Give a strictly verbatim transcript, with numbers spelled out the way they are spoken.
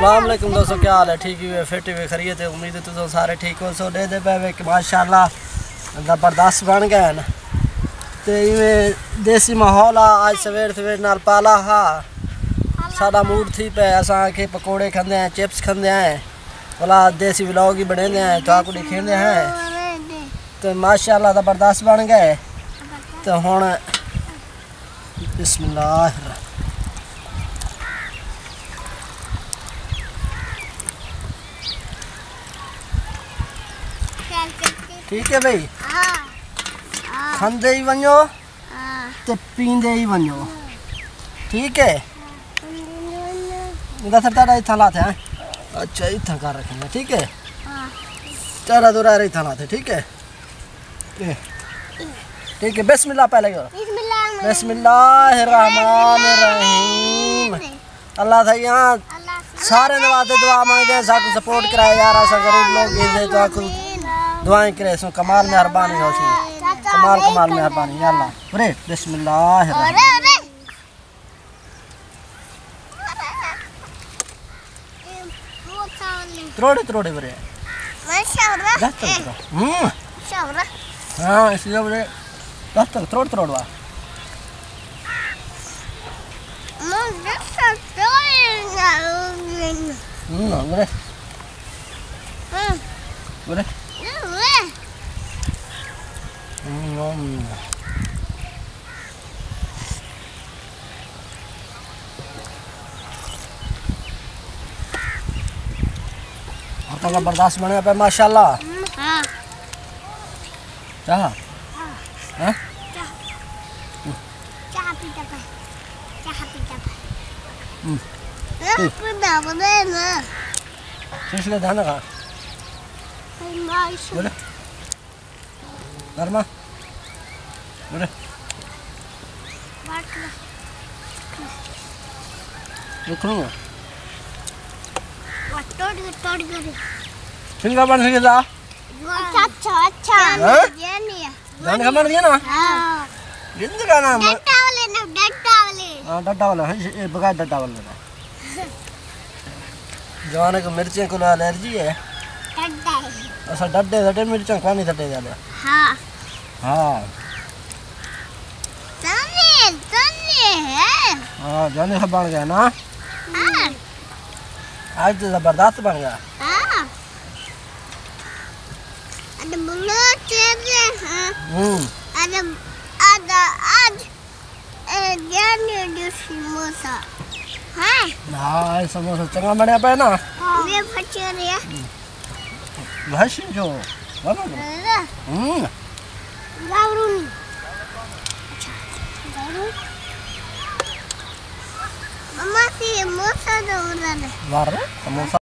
السلام علیکم دوستو، کیا حال ہے؟ ٹھیک ہی ہوئے، فٹ ہی ہوئے، خیریت ہے؟ امید ہے تساں سارے ٹھیک ہو سو۔ ݙیہدے پئے وے کہ ماشاءاللہ زبردست بݨ ڳئے ہن۔ تے ایویں دیسی ماحول آ، اڄ سویر سویر نال پالا ہا، ساݙا موڈ تھی پئے، اساں آکھے پکوڑے کھاندے ہیں، چپس کھاندے ہیں، ولا دیسی ولاگ ہی بݨیندے ہیں، تہاکوں ݙکھیندے ہیں۔ تے ماشاءاللہ زبردست بݨ ڳئے۔ تے ہݨ بسم اللہ الرحمن۔ ٹھیک ہے بھائی، ہاں۔ ہاں۔ کھاندے ہی ونڄو، ہاں۔ تے پیندے ہی ونڄو، ٹھیک ہے؟ ہاں۔ ادا سر تیرا اتھاں لاتے ہیں۔ اچھا، اتھاں کر رکھیں گے، ٹھیک ہے؟ ہاں۔ تیرا دورا اتھاں لاتے، ٹھیک ہے؟ ٹھیک ہے، بسم اللہ پہلے کرو۔ بسم اللہ الرحمن بسم اللہ الرحمن الرحیم۔ الرحیم۔ اللہ سائیاں سارے نواز دعا مانگدے ہیں، ساکوں سپورٹ کرائے یار، اساں غریب لوگ ہیں، دعا کو دعائیں کرے سو، کمال مہربانی ہو سی۔ کمال، کمال مہربانی یا اللہ۔ ارے، بسم اللہ الرحمن۔ تروڑے، تروڑے برے۔ دس تک تروڑ۔ ہوں۔ ہاں، اس لیے برے۔ دس تک تروڑ، تروڑ وا۔ ہوں، برے۔ برے۔ ہوں۔ ہر طرح برداشت بنے پہ ماشاءاللہ۔ ہاں۔ چاہ؟ ہاں۔ ہاں؟ چاہ۔ چاہ پیتا پہ۔ چاہ پیتا پہ۔ ہوں۔ شش لے دھانا کا۔ بولے۔ گرما۔ بولے۔ رکھوں گا۔ توڑ، توڑ، توڑ۔ سنگا بن سکے دا؟ اچھا، اچھا، اچھا۔ ہاں؟ یہ نہیں ہے۔ جان کھمن دیا نا؟ ہاں۔ جن کا نام ہے؟ ڈٹا والے نا، ڈٹا والے۔ ہاں، ڈٹا والا ہے، یہ بغیر ڈٹا والا ہے۔ جوانے کو مرچیں کو الرجی ہے۔ ڈڈا ہے۔ اسا ڈڈے، ڈڈے مرچیں کھانی ڈڈے جانے۔ ہاں۔ ہاں۔ تنے، تنے ہے۔ ہاں، جانے سے بن گیا نا؟ ہاں۔ آج تو زبردست بن گیا۔ ہاں۔ اڄ بلو چیزیں ہیں۔ ہوں۔ اڄ، اڄ، اڄ، اے جانی جو سموسا۔ ہیں؟ ہاں، اے سموسا چنگا بݨیا پئے نا؟ ہاں۔ یہ پھٹے رہے۔ بھائی جو، بابا جو۔ ہوں۔ گاورو نہیں۔ اچھا، گاورو۔ مما سی سموسا دو۔ وار، سموسا۔